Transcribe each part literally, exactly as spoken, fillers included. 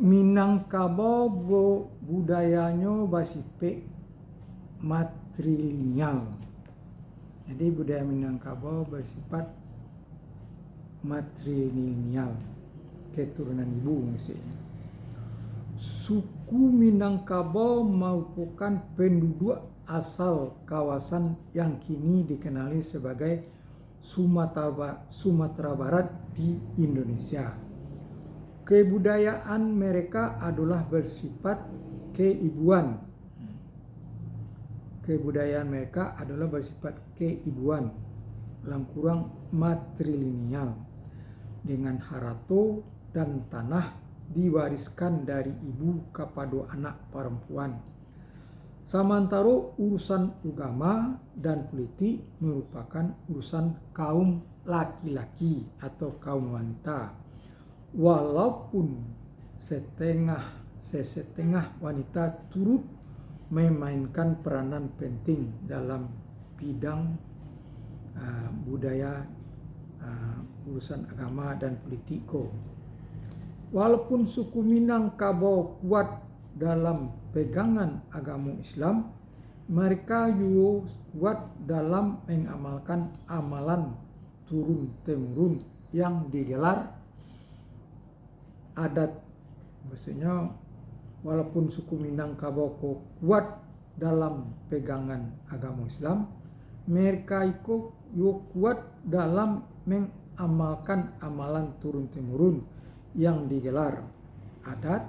Minangkabau bu-, budayanyo basipek matrilineal. Jadi, budaya Minangkabau basifat matrilineal, keturunan ibu maksudnyo. Suku Minangkabau marupokan penduduk asal kawasan yang kini dikenali sebagai Sumatera Ba-, Sumatera Barat di Indonesia. Kebudayaan mereka adalah bersifat keibuan. Kebudayaan mereka adalah bersifat keibuan, dalam kurung matrilineal, dengan harato dan tanah diwariskan dari ibu kapado anak parampuan. Samantaro urusan ugama dan pulitik marupakan urusan kaum laki-laki atau kaum wanita. Walaupun setengah, sesetengah wanita turut memainkan peranan penting dalam bidang, ah, budaya, ah, urusan agama dan pulitik ko. Walaupun suku Minangkabau kuat dalam pegangan agamo Islam, mereka juo kuat dalam mengamalkan amalan turun-temurun yang digelar adat. Maksudnyo, walaupun suku Minangkabau ko kuat dalam pegangan agamo Islam, mereka iko juo kuat dalam mengamalkan amalan turun-temurun yang digelar adat.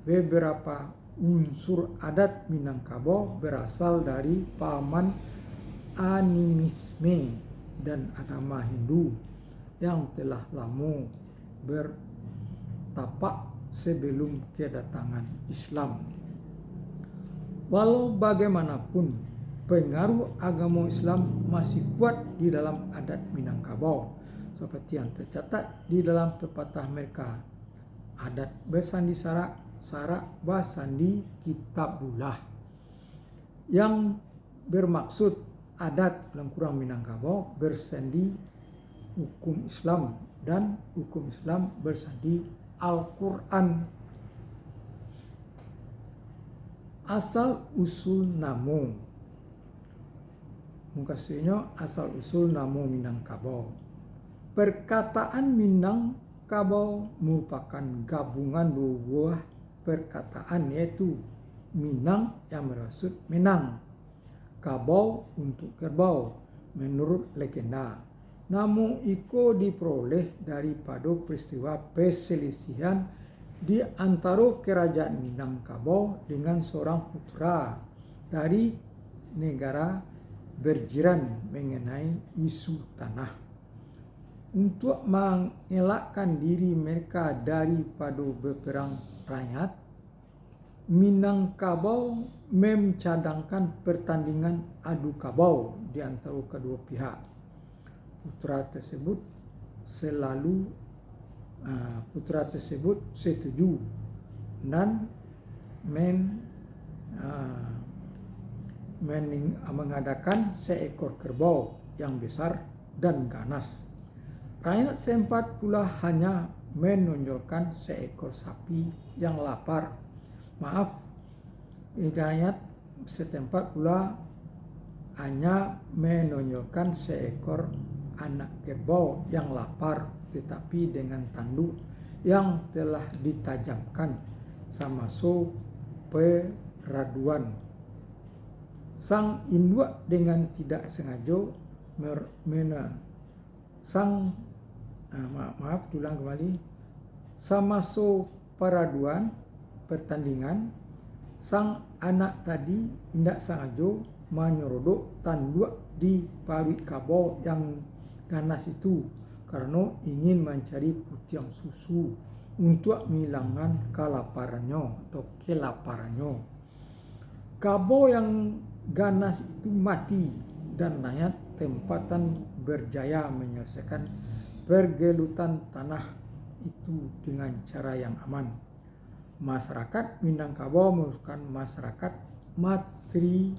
Beberapa unsur adat Minangkabau berasal dari pahaman animisme dan agama Hindu yang telah lamo bertapak sebelum kedatangan Islam. Walau bagaimanapun, pengaruh agamo Islam masih kuat di dalam adat Minangkabau, seperti yang tercatat di dalam pepatah mereka, "Adat basandi sarak, sarak basandi kitabullah." Yang bermaksud adat dalam kurung Minangkabau bersandi hukum Islam dan hukum Islam bersandi Al-Quran. Asal usul namo. Mukasuiknyo, asal usul namo Minangkabau. Perkataan Minangkabau merupakan gabungan dua buah perkataan, yaitu Minang yang bermaksud menang, kabau untuk kerbau. Menurut legenda, namo iko diperoleh daripado peristiwa perselisihan di antaro Kerajaan Minangkabau dengan seorang putra dari negara berjiran mengenai isu tanah. Untuak mangelakkan diri mereka daripado baperang rakyat, Minangkabau mencadangkan pertandingan adu kabau di antaro kaduo pihak. Putra tersebut selalu, ah, putra tersebut setuju dan men-, ah, mening-, mengadakan seekor kerbau yang besar dan ganas. Rakyat setempat pula hanya menonjolkan seekor sapi yang lapar. Maaf, rakyat setempat pula hanya menonjolkan seekor anak kerbau yang lapar, tetapi dengan tanduk yang telah ditajamkan samaso peraduan. Sang induak dengan tidak sengajo mer-, mena-, sang, ah, ma-, maaf, diulang kembali. Samaso paraduan, pertandingan, sang anak tadi indak sangajo manyorodok tanduak di paruik kabau yang ganas itu, karano ingin mancari putiang susu untuak mahilangkan kalaparannyo atau kelaparannyo. Kabau yang ganas itu mati, dan rakyat tempatan berjaya menyelesaikan pergelutan tanah itu dengan cara yang aman. Masyarakat Minangkabau merupakan masyarakat matrilin-,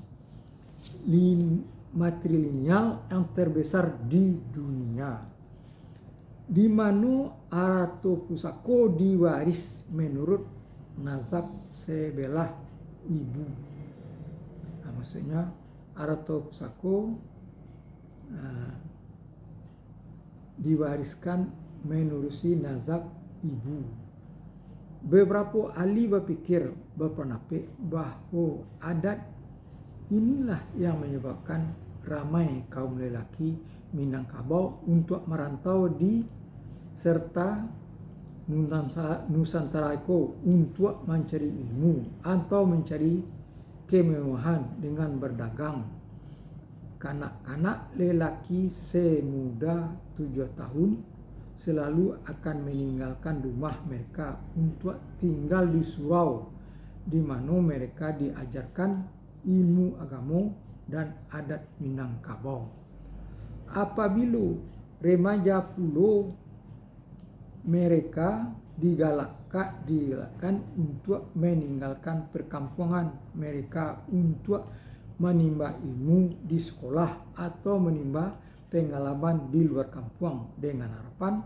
matrilineal yang terbesar di dunia. Di mano arato pusako diwaris menurut nazab sebelah ibu. Nah, maksudnya, arato pusako, ah, diwariskan menurusi nazab ibu. Beberapo ahli bapikir, bapandapaik bahwa adat inilah yang manyababkan ramai kaum lelaki Minangkabau untuak marantau di serta Nunansa-, Nusantara ko untuak mancari ilmu atau mancari kemewahan dengan berdagang. Kanak-kanak lelaki semuda tujuah tahun selalu akan maninggalkan rumah mereka untuak tinggal di surau, di mano mereka diajarkan ilmu agamo dan adat Minangkabau. Apabilo remaja pulo, mereka digalakka-, digalakkan untuak maninggalkan perkampuangan mereka untuak manimba ilmu di sekolah atau manimba pengalaman di luar kampuang, dengan harapan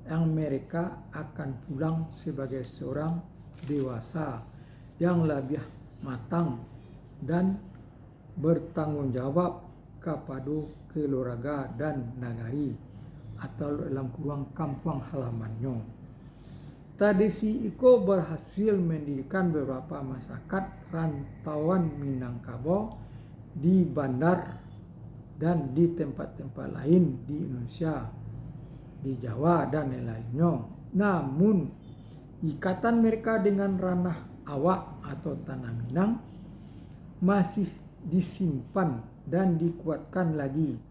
yang mereka akan pulang sebagai seorang dewasa yang labiah matang dan bertanggung jawab kapado keluarga dan nagari, atau dalam kurung kampuang halamannyo. Tradisi iko berhasil mendirikan beberapa masyarakat rantauan Minangkabau di Bandar dan di tempat-tempat lain di Indonesia, di Jawa dan lain-lainnyo. Namun, ikatan mereka dengan ranah awak atau tanah Minang masih disimpan dan dikuatkan lagi.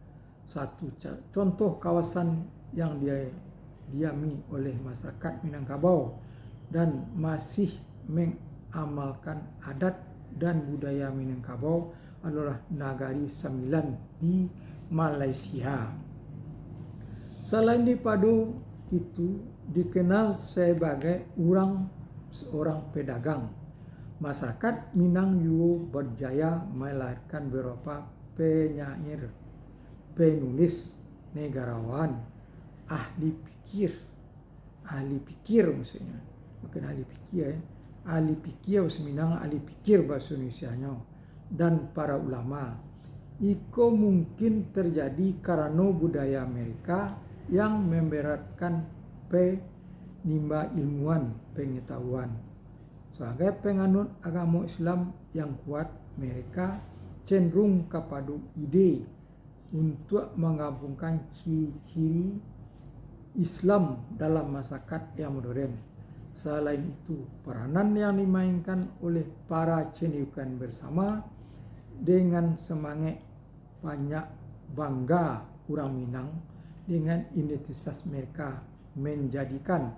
Satu ca-, contoh kawasan yang dia diami oleh masyarakat Minangkabau dan masih mengamalkan adat dan budaya Minangkabau adalah Nagari Sambilan di Malaysia. Selain daripado itu, dikenal sebagai urang, seorang pedagang. Masyarakat Minang juo berjaya melahirkan beberapa penyair, penulis, negarawan, ahli pikir, ahli pikir maksudnya, bukan ahli pikir, ya. Ahli pikir bahasa Minang, ahli pikir bahasa Indonesianyo, dan para ulama. Iko mungkin terjadi karano budaya mereka yang memberatkan penimba ilmuan pengetahuan. Sabagai penganut agamo Islam yang kuat, mereka cenderung kapado ide untuak manggabungkan ciri-ciri Islam dalam masyarakat yang modern. Salain itu, peranan yang dimainkan oleh para cendekiawan bersama dengan semangat banyak bangga urang Minang dengan identitas mereka, menjadikan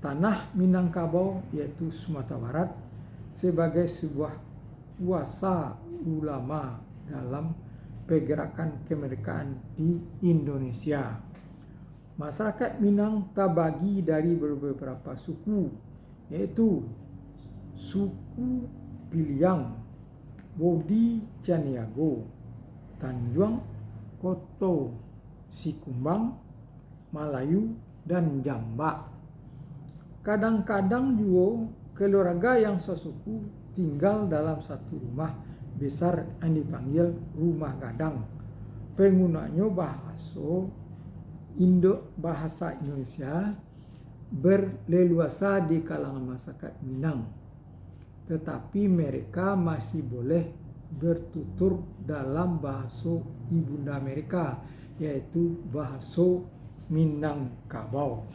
tanah Minangkabau, yaitu Sumatera Barat, sebagai sebuah kuasa ulama dalam pergerakan kemerdekaan di Indonesia. Masyarakat Minang tabagi dari beberapa suku, yaitu suku Piliang, Bodi Caniago, Tanjuang, Koto Sikumbang, Malayu, dan Jambak. Kadang-kadang juo keluarga yang sasuku tinggal dalam satu rumah besar yang dipanggil rumah gadang. Pangunoannyo bahaso Indo-, bahasa Indonesia berleluasa di kalangan masyarakat Minang, tetapi mereka masih boleh bertutur dalam bahaso ibunda mereka, yaitu bahaso Minangkabau.